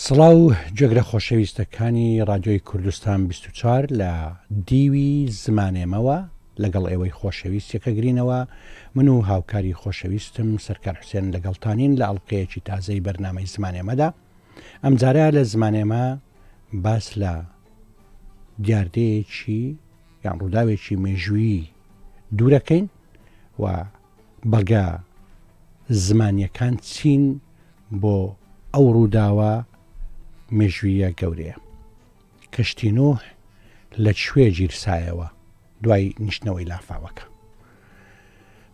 سڵاو گوێگرە خۆشەویستەکانی ڕادیۆی کوردستان 24 لە دیوی زمانێمەوە لەگەڵ ئێوەی خۆشەویست یەکەگرینەوە من و هاوکاری خۆشەویستم سەرکار حوسێن لەگەڵتانین لە ئەڵلقەیەکی تازەی بەرنامەی زمانێمەدا ئەمجارە لە زمانێمە باس لە دیاردەیەکی یان ڕووداوێکی مێژوویی دوورەکەین و بەڵگە زمانیەکان چین بۆ ئەو ڕووداوە مێژوویە گەورەیە. کەشتی نوح لە کوێ گیرسایەوە دوای نیشتنەوەی لافاوەکە؟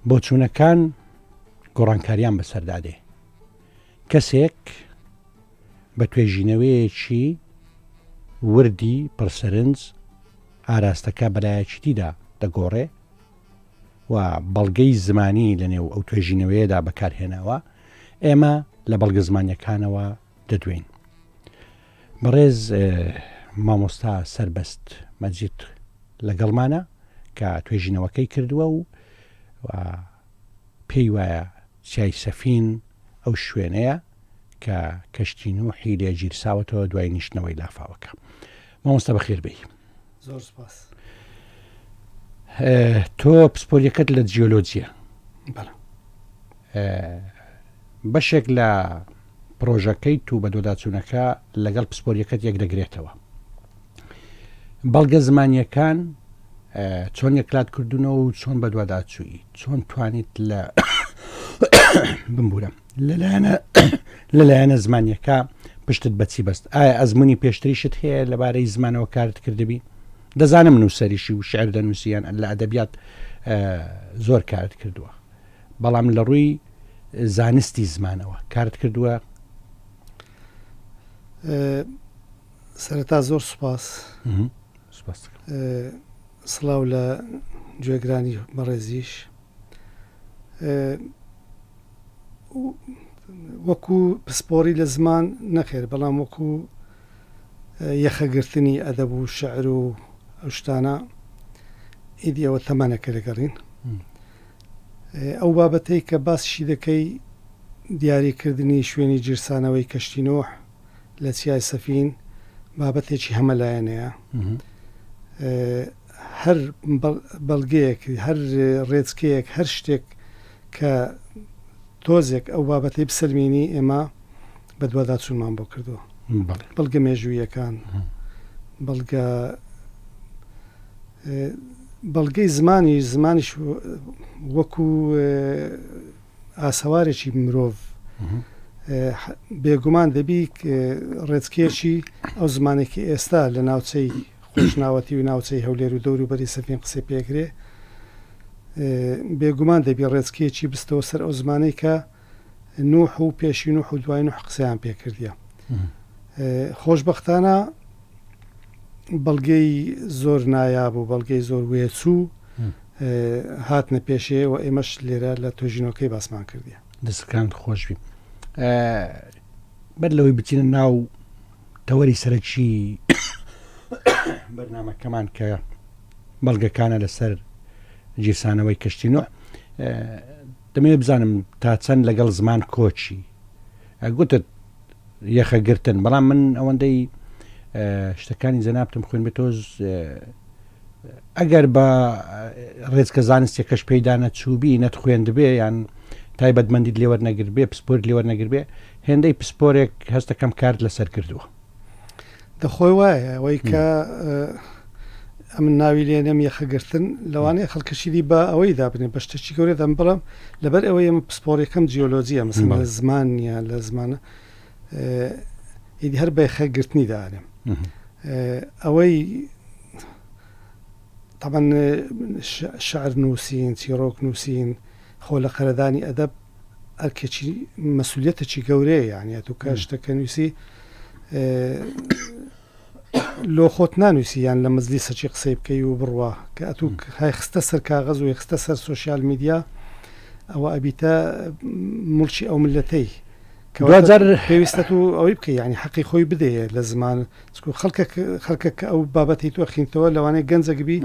بۆچوونەکان گۆڕانکاریان بەسەردا دێ. کەسێک بە توێژینەوەیەکی وردی پڕسەرنج ئاراستەکە بەلایەکی دیدا دەگۆڕێ و بەڵگەی زمانی لە نێو ئەو توێژینەوەیەدا بەکارهێناوە، ئێمە لە بەڵگە زمانیەکانەوە دەدوێین. بەڕێز مامۆستا سەربەست مەجید لەگەڵمانە کە توێژینەوەکەی کردووە و پێی وایە چیای سەفین ئەو شوێنەیە کە کەشتی نوحی لێ گیرساوەتەوە دوای نیشتنەوەی لافاوەکە. مامۆستا بەخێر بێی. زۆر سپاس. تۆ پسپۆریەکەت لە جیۆلۆجیە بەشێک لە پرۆژەکەی تو بە دۆداچوونەکە لەگەڵ پسپۆریەکەت یەک دەگرێتەوە بەڵگە زمانیەکان چۆن یەکلات کردوونەوە و چۆن بەدواداچووی چۆن توانیت لە بمبوورە لەلایەنە لەلایەنە زمانیەکە پشتت بەچی بەست ئایا ئەزمموی پێشتریشت هەیە لەبارەی زمانەوە کارت کردبی دەزانم نووسەریشی و شعر دەنووسیان لە ئەدەبیات زۆر کارت کردووە بەڵام لە ڕووی زانستی زمانەوە کارت کردووە سەرەتا زۆر سوپاس سڵاو لە گوێگرانی بەڕێزیش وەکو پسپۆری لە زمان نەخێر بەڵام وەکو یەخەگرتنی ئەدەب و شعر و ئەو شتانە ئیدی ئەوە تەمەنەکە لەگەڕین ئەو بابەتەی کە باسیشی دەکەی دیاریکردنی شوێنی گیرسانەوەی کەشتی نوح لە چیای سەفین بابەتێکی هەمەلایەنەیە هەر بەڵگەیەک هەر ڕێچکەیەک هەر شتێک کە تۆزێک ئەو بابەتەی بسەلمێنی ئێمە بەدواداچوونمان بۆ کردووە. بەڵگە مێژوویەکان، بەڵگە بەڵگەی زمانی زمانیش وەکو ئاسەوارێکی مرۆڤ بێگومان دەبی ڕێچکەیەکی ئەو زمانێکی ئێستا لە ناوچەی خۆشناوەتی و ناوچەی هەولێر و دەوروبەری سەفین قسەی پێکرێ بێگومان دەبی ڕێچکەیەکی بستەوە سەر ئەو زمانەی کە نوح و پێشی نوح و دوای نوح قسەیان پێکردیە. خۆشبەختانە بەڵگەی زۆر نایاب و بەڵگەی زۆر وێچوو هاتنە پێشێ و ئێمەش لێرە لە توێژینەوەکەی باسمان کردیە. دەستەکانت خۆشبی. بەر لەوەی بچینە ناو تەوەری سەرەکی بەرنامەکەمان کە بەڵگەکانە لەسەر گیرسانەوەی کەشتی نوح دەمەوێت بزانم تا چەند لەگەڵ زمان کۆچی گوتت یەخە گرتن بەڵام من ئەوەندەی شتەکانی جەنابتم خوێن بێتۆز ئەگەر بە ڕێچکە زانستیەکەش پێیدا نەچووبی نەتخوێندبێ یان تایبەتمەندیت لێوەرنەگرتبێ پسپۆرت لێوەرنەگرتبێ هێندەی پسپۆرێک هەستەکەم کارت لەسەر کردووە. دە خۆی وایە ئەوەی کە ئەمن ناوی لێنێم یەخەگرتن لەوانەیە خەڵکەشی دی بە ئەوەی دابنێ بە شتێکی گەورە دەم بەڵام لەبەر ئەوەی ئەمە پسپۆڕیەکەم جیۆلۆجیە مەسەن لە زمان نییە لە زمانە ئیدی هەر بە یەخەگرتنی دانێم ئەوەی تەبەن شعر نووسین چیڕۆک نووسین خۆ لە قەرەدانی ئەدەب ئەرکێکی مەسولیەتێکی گەورەیە یعنی ئەتوو کە شتەکە نووسی لۆ خۆت نانووسی یان لە مەجلیسەکی قسەی بکەی و بڕوا کە ئەتوو های خستە سەر کاغەز و خستە سەر سۆشیال میدیا ئەوە ئەبیتە مڵکی ئەو ملەتەی دوجار پێویستە و ئەوەی بکە یعنی حەقی خۆی بدەیە لە زمان چکو خەڵکە خەڵکە کە ئەو بابەتی تۆ خینتەوە لەوانەیە گەنجەک بی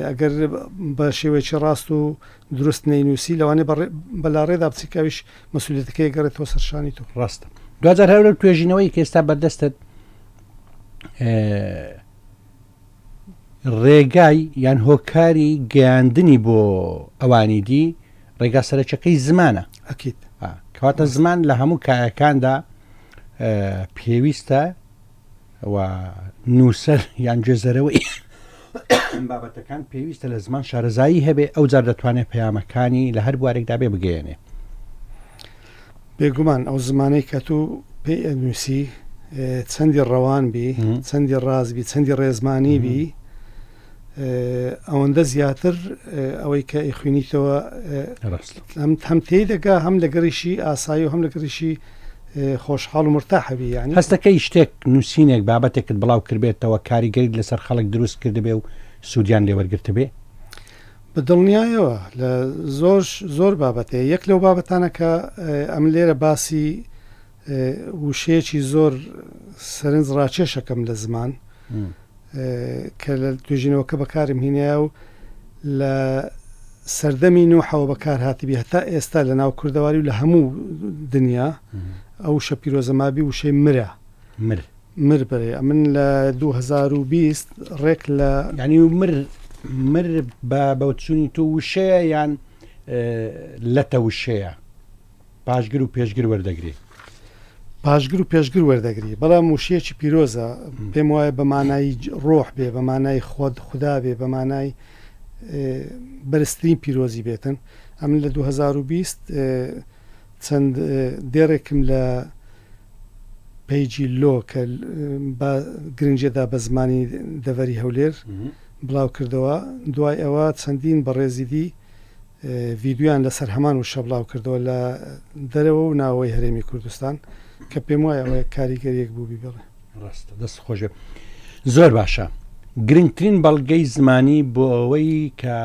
ئەگەر بە شێوەیەکی ڕاست و دروست نەینووسی لەوانەیە بە لاڕێدا بچی کە ئەویش مەسولیەتەکەی گەڕێتەوە سەر شانی تۆ. ڕاستە. دواجار هەر لەو توێژینەوەی کە ئێستا بەردەستت ڕێگای یان هۆکاری گەیاندنی بۆ ئەوانی دی ڕێگا سەرەکیەکەی زمانە. ئەکید. کەواتە زمان لە هەموو کایەکاندا پێویستە و نووسەر یان گوێزەرەوەی بابەتەکان پێویستە لە زمان شارەزایی هەبێ ئەو جار دەتوانێت پەیامەکانی لە هەر بوارێکدا بێ بگەیەنێ. بێگومان ئەو زمانەی کە تۆ پێی ئەنووسی چەندی ڕەوان بی چەندی ڕاست بی چەندی ڕێزمانی بی ئەوەندە زیاتر ئەوەی کە ئەیخوێنیتەوە هەم هەم تێی دەگا هەم لە گەڕیشی ئاسایی و هەم لە گەڕیشی خۆشحاڵ و مرتاحەبی یعنی هەستەکەی شتێک نووسینێک بابەتێکت بڵاو کردبێتەوە کاریگەریت لەسەر خەڵک دروست کردبێ و سوودیان لێ وەرگرتبێ؟ بە دڵنیایەوە لە زۆر زۆر بابەت هەیە یەک لەو بابەتانە کە ئەم لێرە باسی وشەیەکی زۆر سەرنج ڕاکێشەکەم لە زمان کە لە توێژینەوەکە بەکارم هینایە و لە سەردەمی نوحەوە بەکار هاتبی هەتا ئێستا لە ناو کوردەواری و لە هەموو دنیا ئەو وشە پیرۆزە مابی وشەی مرە مر مر بەرێ ئەمن لە 2020 ڕێک لە یعنی مر مر بە بەوچوونی تۆ وشەیە یان لەتە وشەیە پاشگر و پێشگر وەردەگری؟ پاشگر و پێشگر وەردەگری، بەڵام وشەیەکی پیرۆزە، پێم وایە بە مانای ڕۆح بێ، بە مانای خۆد خودا بێ، بە مانای بەرزترین پیرۆزی بێتن. ئەمن لە 2020 چەند دێڕێکم لە پەیجی لۆ کە بە گرنگیدا بە زمانی دەڤەری هەولێر بڵاو کردەوە، دوای ئەوە چەندین بەڕێزی دی ڤیدیۆیان لەسەر هەمان وشە بڵاوکردەوە لە دەرەوە و ناوەوەی هەرێمی کوردستان کە پێم وایە ئەوە کاریگەریەک بووبی بڵێ. ڕاستە دەست خۆش بێ. زۆر باشە گرنگترین بەڵگەی زمانی بۆ ئەوەی کە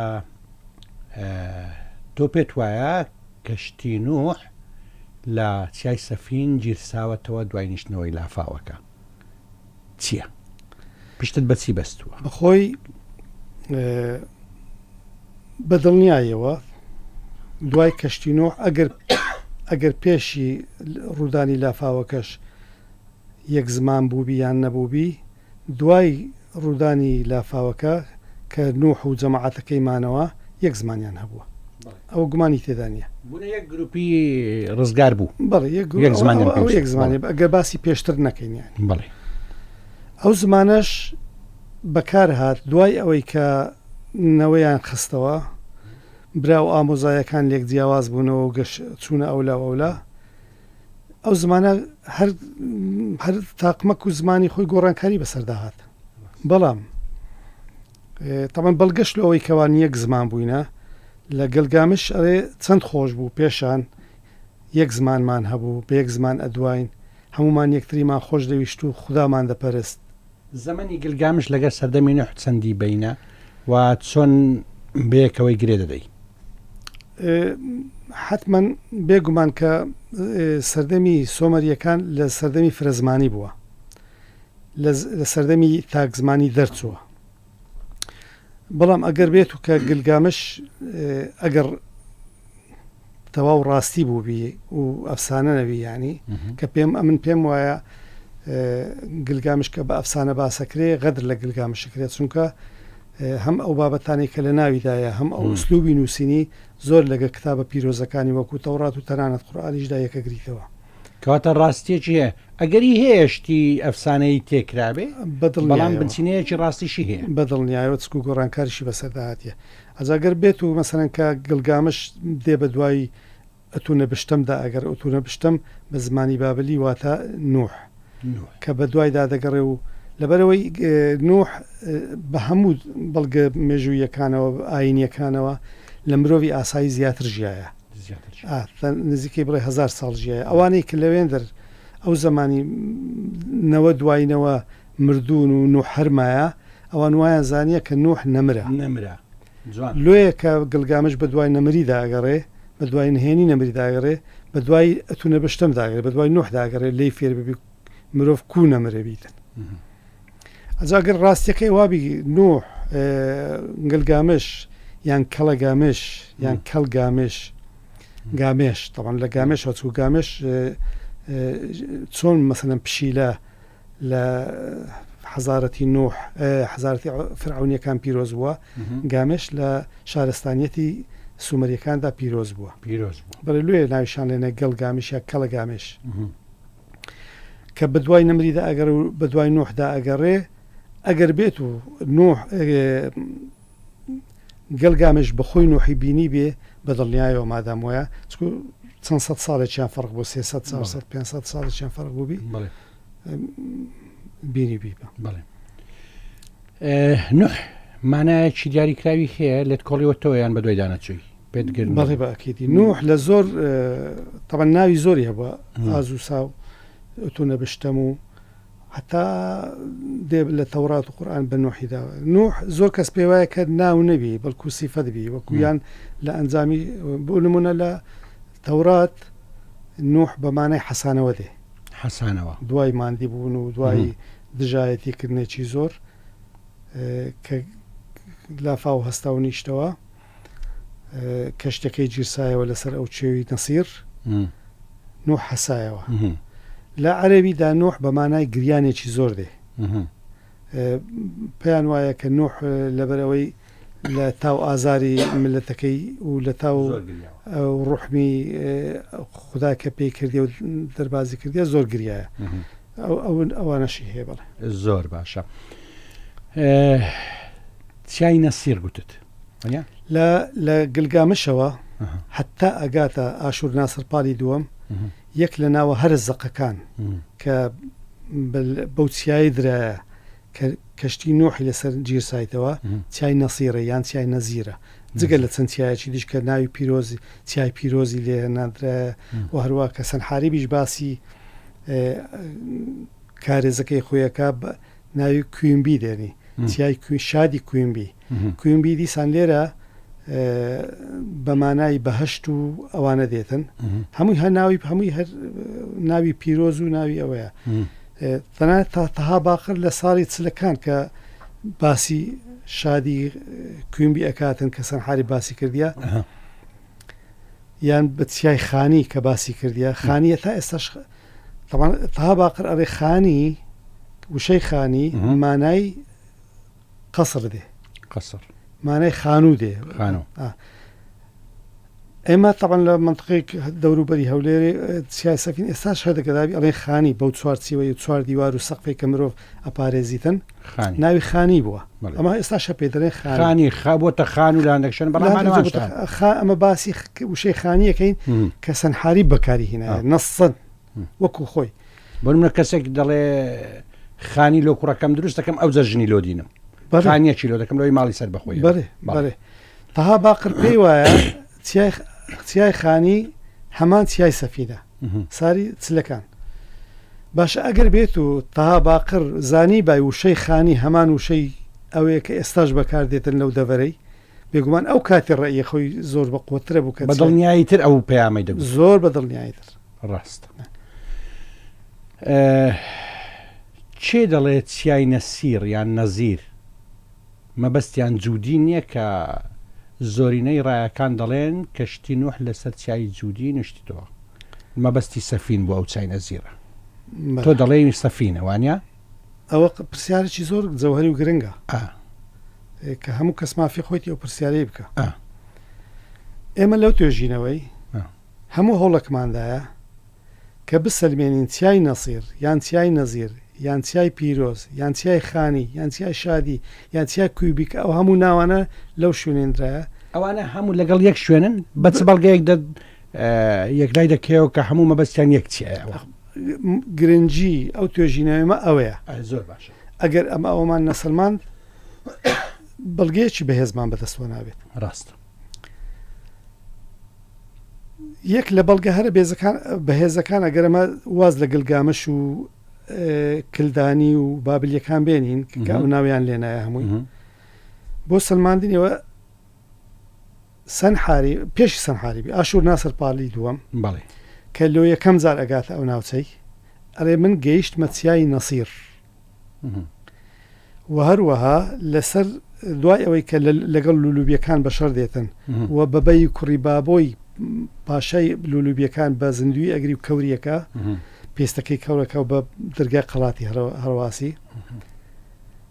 تۆ پێت وایە کەشتی نوح لە چیای سەفین گیرساوەتەوە دوای نیشتنەوەی لافاوەکە چییە؟ پشتت بە چی بەستووە؟ بەخۆی بە دڵنیایەوە دوای کەشتی نوح ئەگەر ئەگەر پێشی ڕوودانی لافاوەکەش یەک زمان بووبی یان نەبووبی دوای ڕوودانی لافاوەکە کە نوح و جەماعەتەکەی مانەوە یەک زمانیان هەبووە ئەوە گومانی تێدا نییە. بوونە یەک گروپی ڕزگار بوو. بەڵێ یەک گروپ یەک زمانیان ئەوە پێویست یەک زمانی ئەگەر باسی پێشتر نەکەین یانی. بەڵێ. ئەو زمانەش بەکار هات دوای ئەوەی کە نەوەیان خستەوە برا و ئامۆزایەکان لێک جیاواز بوونەوە و گەش چوونە ئەولا و ئەولا ئەو زمانە هەر هەر تاقمەک و زمانی خۆی گۆڕانکاری بەسەردا هات بەڵام تەبعەن بەڵگەش لۆ ئەوەی کەوان یەک زمان بووینە لە گەلگامش ئەرێ چەند خۆش بوو پێشان یەک زمانمان هەبوو بە یەک زمان ئەدواین هەموومان یەکتریمان خۆش دەویشت و خودامان دەپەرست. زەمەنی گلگامش لەگەر سەردەمی نوح چەندی بەینە و چۆن بەیەکەوەی گرێ دەدەی؟ حەتمەن بێ گومان کە سەردەمی سۆمەرییەکان لە سەردەمی فرەزمانی بووە لە سەردەمی تاکزمانی دەرچووە. بەڵام ئەگەر بێت و کە گلگامش ئەگەر تەواو ڕاستی بووبی و ئەفسانە نەبی ینی کە پێم ئەمن پێم وایە گلگامش کە بە ئەفسانە باسەکرێ غەدر لە گلگامشکرێت چونکە هەم ئەو بابەتانی کە لە ناویدایە هەم ئەو ئوسلوبی نووسینی زۆر لەگە کتابە پیرۆزەکانی وەکو تەورات و تەنانەت قورئانیشدا یەکەگریتەوە. کەواتە ڕاستیەکی هەیە ئەگەری هەیە شتی ئەفسانەیی تێکرابێ بەڵام بنچینەیەکی ڕاستیشی هەیە. بەدڵنیایەوە چکو گۆڕانکاریشی بەسەردا هاتیە. ئەجا گەر بێت و مەسەلەن کە گڵگامش دێ بە دوای ئەتونەبشتەمدا ئەگەر ئوتونەبشتەم بە زمانی بابلی واتە نوح کە بە دوایدا دەگەڕێ و لەبەرئەوەی نوح بە هەموو بەڵگە مێژووییەکانەوە ئایینیەکانەوە لە مرۆڤی ئاسایی زیاتر ژیایە. نزیکەی بڵێ هەزار ساڵ ژیایە ئەوانەی کە لەوێندەر ئەو زەمانی نەوە دوای نەوە مردوون و نوح هەر مایە ئەوان وایان زانیە کە نوح نەمرە نەمرە جوان لۆیە کە گڵگامش بە دوای نەمریدا ئەگەڕێ بە دوای نهێنی نەمریدا ئەگەڕێ بە دوای ئەتونەبشتەمدا ئەگەڕێ بە دوای نوحدا ئەگەڕێ لێی فێر ببی مرۆڤ کوو نەمرە بیتن ئەجا گەر ڕاستیەکەی وابی نوح گلگامش یان کەڵە گامش یان کەڵ گامش گامێش تەوان لە گامێش هەچوو گامش. چۆن مەسەلەن پشیلە لە حەزارەتی نوح حەزارەتی فرعونیەکان پیرۆز بووە گامێش لە شارستانیەتی سومەریەکاندا پیرۆز بووە پیرۆز بوو بەڵێ لێ ناویشان لێنە گەڵ گامیش یا کەڵە گامێش کە بەدوای نەمریدا ئەگەر و بەدوای نوحدا ئەگەڕێ ئەگەر بێت و نوح گەلگامێش بەخۆی نوحی بینی بێ بە دڵنیایەوە مادام وایە چکو چەند سەد ساڵێکیان فەرق بۆ 300 400 500 ساڵێکیان فەرق بووبی بەڵێ بینی بی بە بەڵێ نوح مانایەکی دیاریکراوی هەیە لێت کۆڵیوەتەوە یان بە دوای دانەچووی پێت گرنگە؟ بەڵێ بە ئەکیدی نوح لە زۆر تەبەن ناوی زۆری هەبووە ئازوسا و ئۆتونە بشتەم و هەتا دێ لە تەورات و قورئان بە نوحی داوە. نوح زۆر کەس پێی وایە کە ناو نەبی بەڵکو سیفەت بی وەکو یان لە ئەنجامی بۆ نمونە لە تەورات نوح بە مانای حەسانەوە دێ. حەسانەوە. دوای ماندی بوون و دوای دژایەتی کردنێکی زۆر کە لافاو هەستا و نیشتەوە کەشتەکەی گیرسایەوە لەسەر ئەو کێوی نەسیر نوح حەسایەوە لە عەرەبیدا نوح بە مانای گریانێکی زۆر دێ پێیان وایە کە نوح لەبەرەوەی لە تاو ئازاری ملەتەکەی و لە تاو ڕحمی خدا کە پێی کردی و دەربازی کردی زۆر گریایە ئەو ئەوانەشی هەیە بڵێ زۆر باشە چای نەسیر گوتت لە لە گلگامشەوە هەتا ئەگاتە ئاشور ناسر پالی دووەم یەک لە ناوە هەرە زەقەکان کە بەو چیایی درایە کە کەشتی نوحی لەسەر گیرسایتەوە چیای نەسیرە یان چیای نەزیرە جگە لە چەند چیایەکی دیش کە ناوی پیرۆزی چیای پیرۆزی لێ نادرایە و هەروە کە سەنحاریبیش باسی کارێزەکەی خۆیەکە ناوی کوینبی دێنی چیای کوی شادی کوینبی کوینبی دیسان لێرە بە مانای بەهشت و ئەوانە دێتن هەمووی هەر ناوی هەمووی هەر ناوی پیرۆز و ناوی ئەوەیە تەنانەت تا تەها باقر لە ساڵی چلەکان کە باسی شادی کوینبی ئەکاتن کە سەنحاری باسی کردیە یان بە چیای خانی کە باسی کردیە خانیە تا ئێستاش طبعا تەها باقر ئەڵێ خانی وشەی خانی مانای قەسر دێ قەسر مانای خانوو دێ خانوو ئێمە طبعا لە منطقێک دەوروبەری هەولێر چیای سەفین ئێستاش هەر دەگەدابی ئەڵێن خانی بەو چوارچیوەی و چوار دیوار و سەقفێک کە مرۆڤ ئەپارێزیتن ناوی خانی بووە ئەمە ئێستا شە پێ دەڵێن خانی خا بۆتە خان و لاندەکشن بەڵام ئەمە باسی وشەی خانیەکەین کە سەنحاری بەکاری هینایە نەسەن وەکو خۆی. بۆ نمونە کەسێک دەڵێ خانی لۆ کوڕەکەم دروست دەکەم ئەوجا ژنی لۆ دینم خانیەکی لۆ دەکەم لەوەی ماڵی سەر بەخۆی بەێ بەێ تەها باقر پێی وایە چیای خانی هەمان چیای سەفینە ساری چلەکان باشە ئەگەر بێت و تەها باقر زانی بای وشەی خانی هەمان وشەی ئەوەیە کە ئێستاش بەکاردێتن لەو دەڤەرەی بێگومان ئەو کاتی ڕێیە خۆی زۆر بە قوترە بوو کە بە دڵنیایی تر ئەو پەیامەی دەگوت زۆر بە دڵنیایی تر ڕاستە کێ دەڵێ چیای نەسیر یان نەزیر مەبەستیان جوودی نییە کە زۆرینەی ڕایەکان دەڵێن کەشتی نوح لەسەر چیای جوودی نوشتتەوە مەبەستی سەفین بۆ ئەو چای نەزیرە تۆ دەڵێی سەفینە وانە؟ ئەوە پرسیارێکی زۆر جەوهری و گرنگە کە هەموو کەس مافی خۆیتی ئەو پرسیارەی بکە ئێمە لەو توێژینەوەی هەموو هەوڵەکماندایە کە بسەلمێنین چیای نەسیر یان چیای نەزیر یان چیای پیرۆز یان چیای خانی یان چیای شادی یان چیای کویبی کە ئەو هەموو ناوانە لەو شوێنێندرایە. ئەوانە هەموو لەگەڵ یەک شوێنن؟ بە چ بەڵگەیەک دە یەکلای دەکەیەوە کە هەموو مەبەستیان یەک چیایە؟ ئەوە گرنگی ئەو توێژینەوەیمە ئەوەیە. زۆر باشە. ئەگەر ئەمە ئەوەمان نەسەلماند بەڵگەیەکی بەهێزمان بەدەستەوە نابێت. ڕاستە. یەک لە بەڵگە هەرە بێزەکان بەهێزەکان ئەگەر ئەمە واز لە گلگامش و کلدانی و بابلیەکان بێنین کە ئەو ناویان لێنایە هەمووی بۆ سەلماندنیەوە سەنحاری پێشی سەنحاری بی ئاشور ناسر پالی دووەم بەڵێ کە لۆ یەکەم جار ئەگاتە ئەو ناوچەی ئەڵێ من گەیشتمە چیای نەسیر و هەروەها لەسەر دوای ئەوەی کە لەگەڵ لولوبیەکان بەشەڕ دێتن و بەبەی کوڕی بابۆی پاشای لولوبیەکان بە زیندوی ئەگری و کەوریەکە. پێستەکەی کەورەکە بە دەرگای قەڵاتی هەرواسی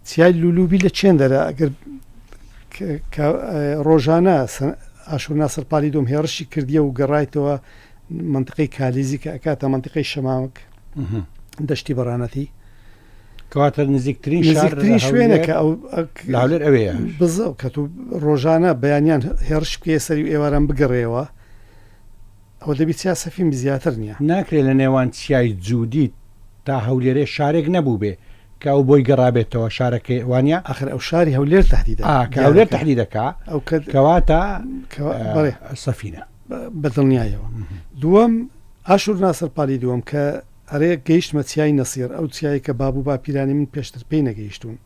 چیای لولوبی لە چێندەرە ئەگەر ڕۆژانە ئاشور ناسر پالی دوم هێڕشی کردیە و گەڕایتەوە منطقەی کالیزی کە ئەکاتە منطقەی شەمامک دەشتی بەڕانەتی کەواتە نزیکترین نزیکترین شوێنە کە ئەو لە ئەوەیە بزە کە تو ڕۆژانە بەیانیان هێڕش بکەیە سەری و ئێواران بگەڕێەوە ئەوە دەبی چیا سەفین بی زیاتر نیە. ناکرێ لە نێوان چیای جودی تا هەولێرێ شارێک نەبووبێ کە ئەو بۆی گەڕابێتەوە شارەکەی وانە؟ ئاخر ئەو شاری هەولێر تەهدید ئا کە هەولێر تەهدید دەکا ئەو کە کەواتە بەڵێ سەفینە. بە دڵنیایەوە. دووەم ئاشور ناسر پالی دووەم کە ئەرێ گەیشتمە چیای نەسیر ئەو چیایەی کە باب و باپیرانی من پێشتر پێی نەگەیشتوون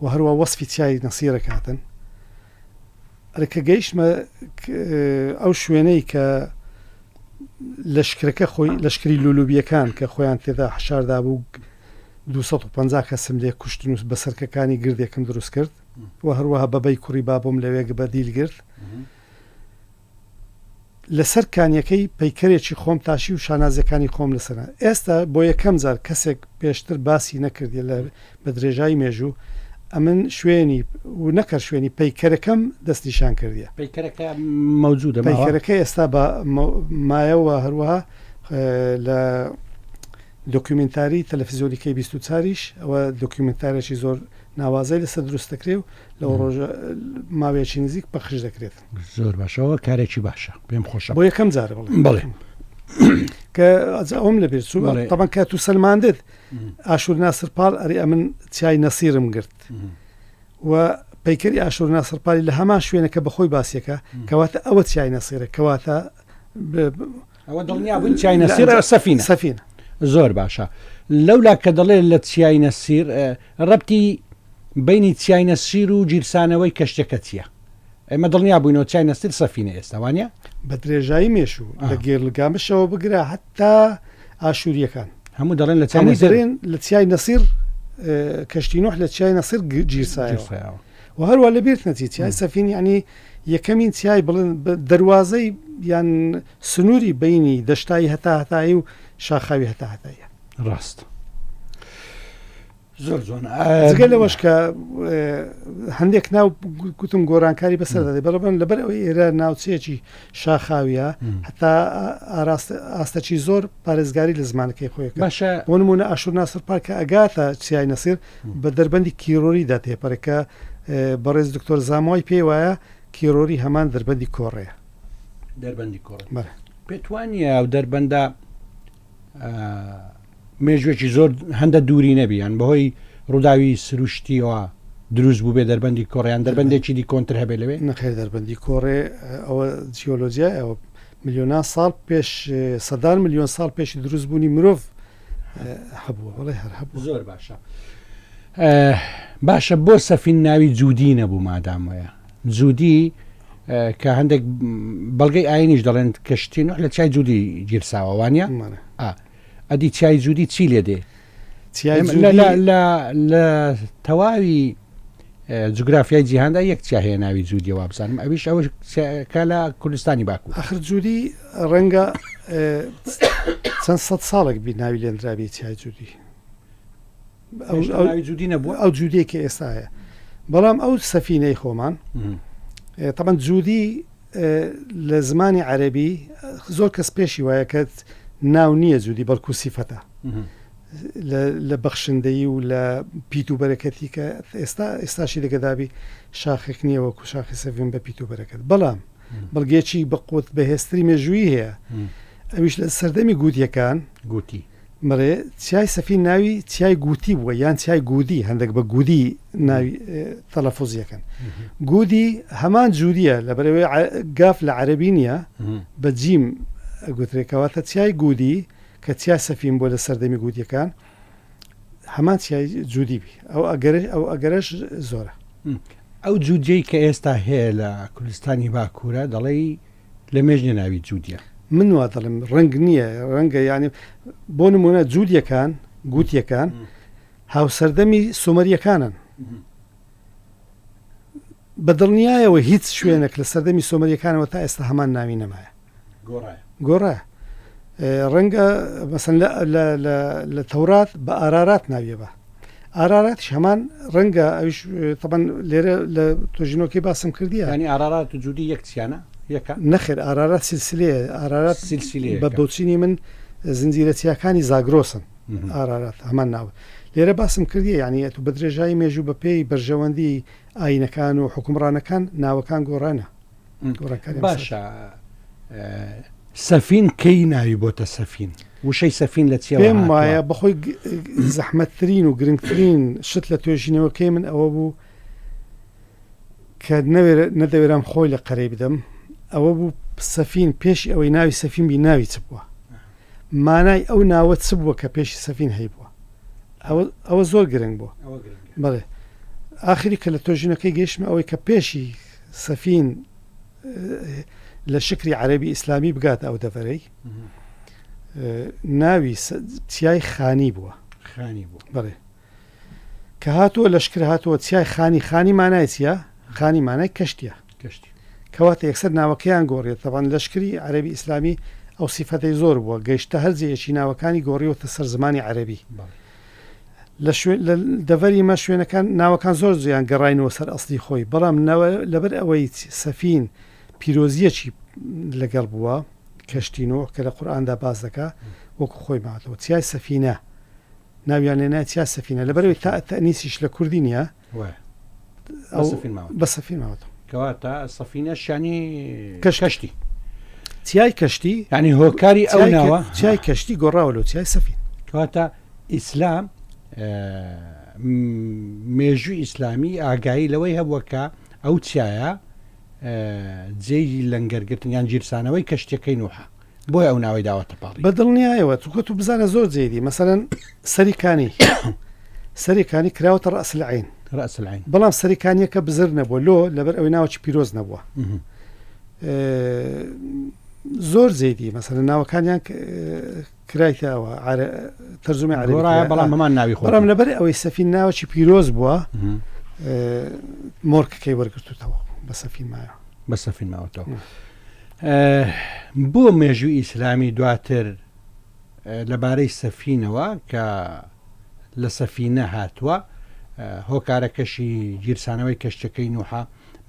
و هەروا وەسفی چیای نەسیرە کاتن ئەرێ کە گەیشتمە ئەو شوێنەی کە لەشکرەکە خۆی لەشکری لولوبیەکان کە خۆیان تێدا حشاردا بوو 250 کەسم لێ کوشتن و بەسەرکەکانی گردێکم دروست کرد و هەروەها بەبەی کوڕی بابم لەوێ بە دیل گرت لەسەر کانیەکەی پەیکەرێکی خۆم تاشی و شانازیەکانی خۆم لەسەرە. ئێستا بۆ یەکەم جار کەسێک پێشتر باسی نەکردیە لە بە درێژای مێژوو ئەمن شوێنی و نەکەر شوێنی پەیکەرەکەم دەستنیشان کردیە. پەیکەرەکە مەوجودە ماوە؟ پەیکەرەکە ئێستا بە مایە و هەروەها لە دۆکیومێنتاری تەلەفزیۆنی کەی 24 یش ئەوە دۆکیومێنتارێکی زۆر ناوازەی لەسەر دروست دەکرێ و لەو ڕۆژە ماوەیەکی نزیک پەخش دەکرێت. زۆر باشە ئەوە کارێکی باشە پێم خۆشە بۆ یەکەم جارە بڵێ بڵێ کە ئەوم لە بیر چوو تەبەن کە تو سەلماندت ئاشور ناسر پاڵ ئەری ئەمن چای نەسیرم گرت و پەیکەری ئاشور ناسر پاڵی لە هەمان شوێنەکە بەخۆی باسیەکە کەواتە ئەوە چای نەسیرە کەواتە ئەوە دڵنیا بووین چای نەسیر سەفینە سەفینە زۆر باشە لەولا کە دەڵێ لە چیای نەسیر ڕەبتی بینی چیای نەسیر و گیرسانەوەی کەشتەکە چییە؟ ئێمە دڵنیا بووینەوە چیای نەسیر سەفینە ئێستا وانە؟ بە درێژایی مێشوو لە گێرلگامشەوە بگرە هەتا ئاشووریەکان هەموو دەڵێن لە چیای نەسیر لە چیای نەسیر کەشتی نوح لە چیای نەسیر گیرسایەوە و هەروە لە بیرت نەچی چیای سەفین یعنی یەکەمین چیای بڵێن دەروازەی یان سنووری بینی دەشتایی هەتا هەتایی و شاخاوی هەتا هەتاییە. ڕاست زۆر جوان جگە لەوەش کە هەندێک ناو گوتم گۆرانکاری بەسەر دەێ بەڵام لەبەر ئەوەی ئێرە ناوچەیەکی شاخاویە هەتا ئاستەکی زۆر پارێزگاری لە زمانەکەی خۆی باشە بۆ نمونە ئاشور ناسر پارکە ئەگاتە چیای نەسیر بە دەربەندی کیرۆریدا تێپەرێ کە بەڕێز دکتۆر زاموای پێی وایە کیرۆری هەمان دەربەندی کۆڕەیە. دەربەندی کۆڕێ بەڵێ. پێت وا نییە ئەو دەربەندە مێژوێکی زۆر هەندە دووری نەبی یان بەهۆی ڕووداوی سروشتیەوە دروست بوو بێ دەربەندی کۆڕیان دەربەندێکی دی کۆنتر هەبێ لەوێ؟ نەخێر دەربەندی کۆڕێ ئەوە جیۆلۆجیای ئەوە ملیۆنان ساڵ پێش سەدان ملیۆن ساڵ پێشی دروست بوونی مرۆڤ هەبووە بەڵێ هەر هەبوو. زۆر باشە باشە بۆ سەفین ناوی جودی نەبوو مادام وایە جودی کە هەندێک بەڵگەی ئاینیش دەڵێن کەشتی نوح لە چای جودی گیرساوە وانە ئەدی چای جودی چی لێ دێ لە تەواوی جوگرافیای جیهاندا یەک چیا هەیە ناوی جودیە وابزانم ئەویش ئەوە کە لە کوردستانی باکوور. ئاخر جودی ڕەنگە چەند سەد ساڵێک بی ناوی لێنرابی چیای جودی. ئەو جودی نەبوو ئەو جودیە کە ئێستا هەیە بەڵام ئەو سەفینەی خۆمان تەبەن جودی لە زمانی عەربی زۆر کەس پێشی وایە کە ناو نییە جودی بەڵکو سیفەتە لە بەخشندەیی و لە پیت و بەرەکەتی کە ئێستا ئێستاشی لەگەدابی شاخێک نییە وەکو شاخی سەڤین بە پیت و بەرەکەت بەڵام بەڵگەیەکی بەقوت بەهێزتری مێژوویی هەیە ئەویش لە سەردەمی گوتیەکان گوتی بەڵێ چیای سەفین ناوی چیای گوتی بووە یان چیای گودی هەندێک بە گودی ناوی تەلەفۆزیەکەن گودی هەمان جوودیە لە بەرەوەی گاف لە عەربی نییە بە جیم گوترێکەوەتە چیای گودی کە چیای سەفین بووە لە سەردەمی گوتیەکان هەمان چیای جودی بی ئەو ئەگەر ئەو ئەگەرەش زۆرە. ئەو جودیەی کە ئێستا هەیە لە کوردستانی باکوورە دەڵێی لە مێژ نیە ناوی جودیە. من وا دەڵێم ڕەنگ نییە ڕەنگە یانی بۆ نموونە جودیەکان گوتیەکان هاوسەردەمی سۆمەریەکانن بە دڵنیایەوە هیچ شوێنێک لە سەردەمی سۆمەریەکانەوە تا ئێستا هەمان ناوی نەمایە. گۆڕایە. گۆڕایە. ڕەنگە مەسەن لە تەورات بە ئارارات ناویە بە ئاراراتیش هەمان ڕەنگە ئەویش تەبەن لێرە لە تۆژینۆکەی باسم کردیە ینی ئارارات و جودی یەک چیانە یەکە نەخێر ئارارات سلسلەیە ئارارات سلسلەیە بە بۆچینی من زنجیرە چیاکانی زاگرۆسن ئارارات هەمان ناو لێرە باسم کردیە یعنی ئەتو بە درێژایی مێژوو بە پێی بەرژەوەندی ئاینەکان و حکومڕانەکان ناوەکان گۆڕانە باشە سەفین کەی ناوی بۆتە سەفین وشەی سەفین لە چیەوە پێم وایە بەخۆی زەحمەتترین و گرنگترین شت لە توێژینەوەکەی من ئەوە بوو کە نەدەوێرام خۆی لە قەرەی بدەم ئەوە بوو سەفین پێشی ئەوەی ناوی سەفین بی ناوی چ بووە مانای ئەو ناوە چ بووە کە پێشی سەفین هەیبووە ئەوە ئەوە زۆر گرنگ بووە بەڵێ ئاخری کە لە تۆژینەکەی گەیشتمە ئەوەی کە پێشی سەفین لە شکری عەربی ئیسلامی بگاتە ئەو دەڤەرەی ناوی چیای خانی بووە خانی بوو بەڵێ کە هاتووە لەشکر هاتووە چیای خانی خانی مانای چیە خانی مانای کەشتیە کەشتی کەواتە یەکسەر ناوەکەیان گۆڕیە تەبان لەشکری عەربی ئیسلامی ئەو سیفەتەی زۆر بووە گەیشتە هەر جێیەکی ناوەکانی گۆڕیوەتە سەر زمانی عەربی لە شوێن لە دەڤەری مە شوێنەکان ناوەکان زۆر جیان گەڕاینەوە سەر ئەسلی خۆی بەڵام لەبەر ئەوەی سەفین پیرۆزیەکی لەگەڵ بووە کەشتی نوح کە لە قورئاندا باس دەکا وەکو خۆی ماتەوە چیای سەفینە ناویان لێ نایە چیا سەفینە لەبەرەوەی تا تەنیسیش لە کوردی نییە بە سەفین ماوەتەوە کەواتە سەفینە شانی کەشتی چیای کەشتی ینی هۆکاری ئەو ناوە چیای کەشتی گۆڕاوە لۆ چیای سەفین کەواتە ئیسلام مێژووی ئیسلامی ئاگایی لەوەی هەبووە کە ئەو چیایە جێی لەنگەرگرتن یان گیرسانەوەی کەشتەکەی نوحە بۆیە ئەو ناوەی داوەتە پاڵی. بە دڵنیایەوە چونکە تو بزانە زۆر جێی مەسەلەن سەری کانی سەری کانی کراوەتە ڕەئس العین رأس العین بەڵام سەری کانیەکە بزر نەبووە لۆ لەبەر ئەوەی ناوەکی پیرۆز نەبووە زۆر زیدی مەسەلەن ناوەکانیان کرایتە ئەوە تەرجومەی عەرەبی گۆڕایە بەڵام هەمان ناوی خۆی بەڵام لەبەر ئەوەی سەفین ناوەکی پیرۆز بووە مۆرکەکەی وەرگرتوتەوە بە سەفین مایە بە سەفین ماوەتەوە بۆ مێژووی ئیسلامی دواتر لەبارەی سەفینەوە کە لە سەفینە هاتووە هۆکارەکەشی گیرسانەوەی کەشتەکەی نوحە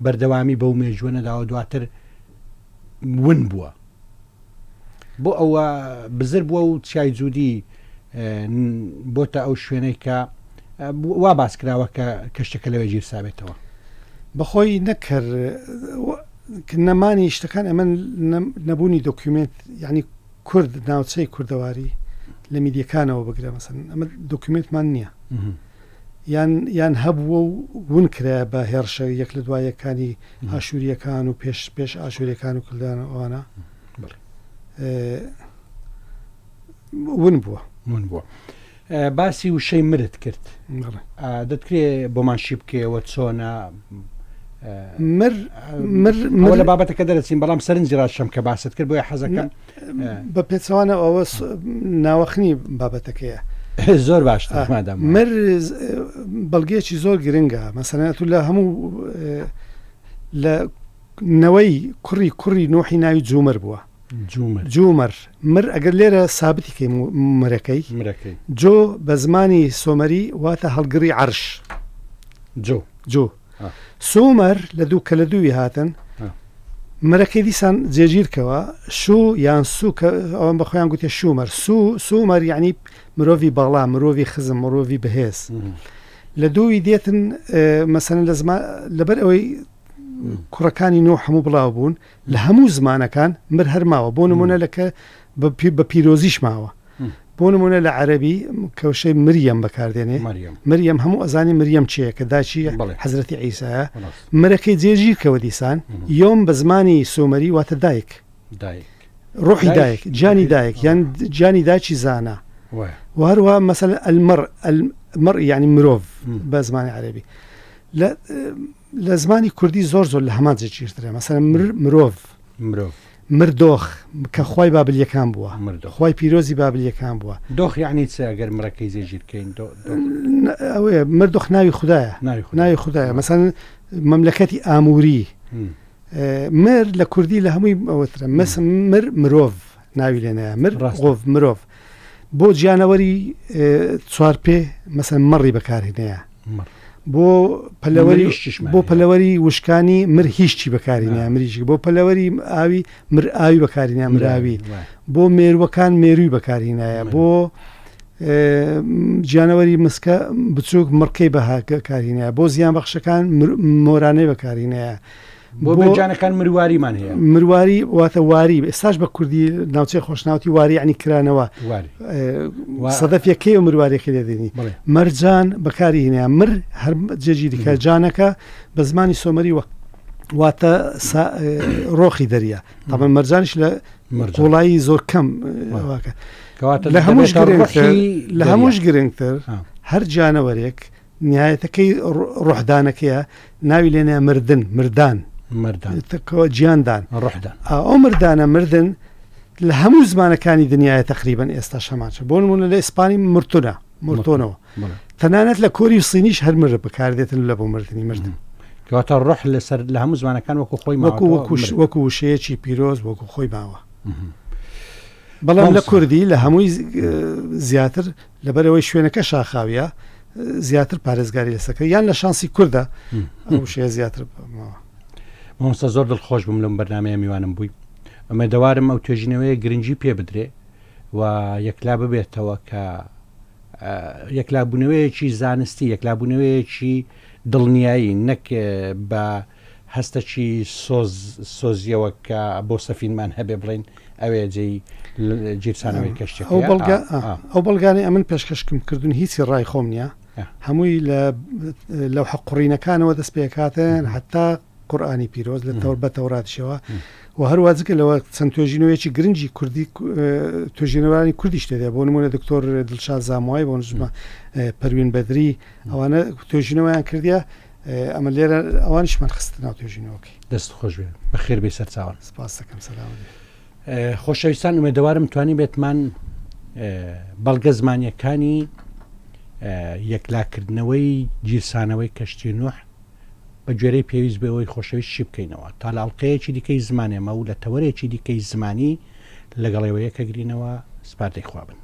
بەردەوامی بەو مێژوە نەداوە دواتر ون بووە بۆ ئەوە بزر بووە و چیای جوودی بۆتە ئەو شوێنەی کە وا باس کراوە کە کەشتەکە لەوێ گیرسابێتەوە. بەخۆی نەک هەر نەمانی شتەکان ئەمە نەبوونی دۆکیومێنت یعنی کورد ناوچەی کوردەواری لە میدیەکانەوە بگرە مەسەن ئەمە دۆکیومێنتمان نییە یان یان هەبووە و ون کرایە بە هێڕشە یەک لە دوای یەکانی ئاشووریەکان و پێش پێش ئاشووریەکان و کلدان و ئەوانە ون بووە ون بووە باسی وشەی مرت کرد دەتکرێ بۆمان شی بکەیەوە چۆنە مر مر مر لە بابەتەکە دەرەچین بەڵام سەرنجی ڕاشم کە باست کرد بۆیە حەزەکەم بە پێچەوانە ئەوە ناوەخنی بابەتەکەیە زۆر باش مر بەڵگەیەکی زۆر گرنگە مەسەنەت لە هەموو لە نەوەی کوڕی کوڕی نوحی ناوی جومر بووە جومر جومر مر ئەگەر لێرە سابتی کەی مرەکەی مرەکەی جۆ بە زمانی سۆمەری واتە هەڵگڕی عەرش جۆ جۆ سۆمەر لە دوو کە لە دووی هاتن مرەکەی دیسان جێگیرکەوە شو یان سو کە ئەوان بە خۆیان گوتێ شومەر سو سومەر یعنی مرۆڤی باڵا مرۆڤی خزم مرۆڤی بەهێز لە دووی دێتن مەسەن لە زمان لەبەر ئەوەی کوڕەکانی نوح هەموو بڵاو بوون لە هەموو زمانەکان مر هەر ماوە بۆ نمونە لە کە بە پیرۆزیش ماوە بۆ نمونە لە عەربی کەوشەی مریەم بەکاردێنێ مریەم هەموو ئەزانی مریەم چیە کە داچی حەزرەتی عیسایە مرەکەی جێگیرکەوە دیسان یۆم بە زمانی سۆمەری واتە دایک ڕۆحی دایک گیانی دایک یان گیانی داچی زانا و هەروە مەسەل المر المر یعنی مرۆڤ بە زمانی عەربی لە لە زمانی کوردی زۆر زۆر لە هەمان جێگیرترە مەسەلەن مر مرۆڤ مرۆڤ مردۆخ کە خوای بابلیەکان بووە مردۆخ خوای پیرۆزی بابلیەکان بووە دۆخ یعنی چ ئەگەر مرەکەی جێگیر کەین دۆ دۆخ ئەوەیە مردۆخ ناوی خودایە ناوی خودایە ناوی خودایە مەسەلەن مەملەکەتی ئاموری مم. مر لە کوردی لە هەمووی ئەوەترە مەس مر مرۆڤ. ناوی لێنایە مر ڕۆڤ مرۆڤ بۆ گیانەوەری چوارپێ مەسەن مەڕی بەکارهێنەیە بۆ پەلەوەری بۆ پەلەوەری وشکانی مر هیچی بەکارینە مریشک بۆ پەلەوەری ئاوی مر ئاوی بەکارینە مراوی بۆ مێروەکان مێروی بەکارهینایە بۆ گیانەوەری مسکە بچووک مڕکەی بەکارهینایە بۆ زیان بەخشەکان مۆرانەی بەکارهینایە بۆ بێجانەکان مرواریمان هەیە. مرواری واتە واری ئێستاش بە کوردی ناوچەی خۆشناوتی واری یعنی کرانەوە سەدەفیەکەی و مرواریەکەی لێ دێنی مەرجان بەکاری هێنا مر هەر جێگیری کە جانەکە بە زمانی سۆمەری وە واتە ڕۆخی دەریا تاڵە مەرجانیش لە قوڵایی زۆر کەم لە هەمووش لە هەمووش گرنگتر هەر جانەوەرێک نیهایەتەکەی ڕۆحدانەکەیە ناوی لێنێ مردن مردان مردان گیاندان ڕۆحدان ئەو مردانە مردن لە هەموو زمانەکانی دنیاە تقریبن ئێستا شەماچە بۆ نمونە لە ئیسپانی مرتونە مرتۆنەوە تەنانەت لە کۆری و سینیش هەر مرە بەکاردێتن لە بۆ مردنی مردن کەواتە ڕۆح لەسەر لە هەموو زمانەکان وەکو خۆی وەکو وەکو وشەیەکی پیرۆز وەکو خۆی ماوە بەڵام لە کوردی لە هەمووی زیاتر لەبەرئەوەی شوێنەکە شاخاویە زیاتر پارێزگاری لەسەر یان لە شانسی کوردە ئەو شێ زیاتر ماوە. مامۆستا زۆر دڵخۆش بووم لەم بەرنمەیە میوانم بووی ئومێدەوارم ئەو توێژینەوەیە گرنگی پێ بدرێ و یەکلا ببێتەوە کە یەکلابوونەوەیەکی زانستی یەکلابوونەوەیەکی دڵنیایی نەک بە هەستەکی سۆز سۆزیەوە کە بۆ سەفینمان هەبێ بڵێین ئەوێ جێی گیرسانەوەی کەشتیەکەیە. ئەو بەڵگە ئەو بەڵگانەی ئەمن پێشکەشکم کردوون هیچی ڕای خۆم نییە هەمووی لە لەوحە قوڕینەکانەوە دەست پێکاتن هەتا قورئانی پیرۆز لە تەور بە تەوراتیشەوە و هەروە جگە لەوە چەند توێژینەوەیەکی گرنگی کوردی توێژینەوەرانی کوردیش تێدا بۆ نمونە دکتۆر دڵشاد زاموای بۆ نمونە پەروین بەدری ئەوانە توێژینەوەیان کردیە ئەمە لێرە ئەوانیشمان خستە ناو توێژینەوەکەی. دەست خۆش بێ بەخێر بێی سەرچاوان. سپاست دەکەم سەلامت بێ. خۆشەویستان ئومێدەوارم توانیبێتمان بەڵگە زمانیەکانی یەکلاکردنەوەی گیرسانەوەی کەشتی نوح بە گوێرەی پێویست بۆ ئێوەی خۆشەویست شی بکەینەوە تا لە ئەڵقەیەکی دیکەی زمانێمە و لە تەوەرێکی دیکەی زمانی لەگەڵ ئێوە یەکەگرینەوە سپاردەی خوا بن.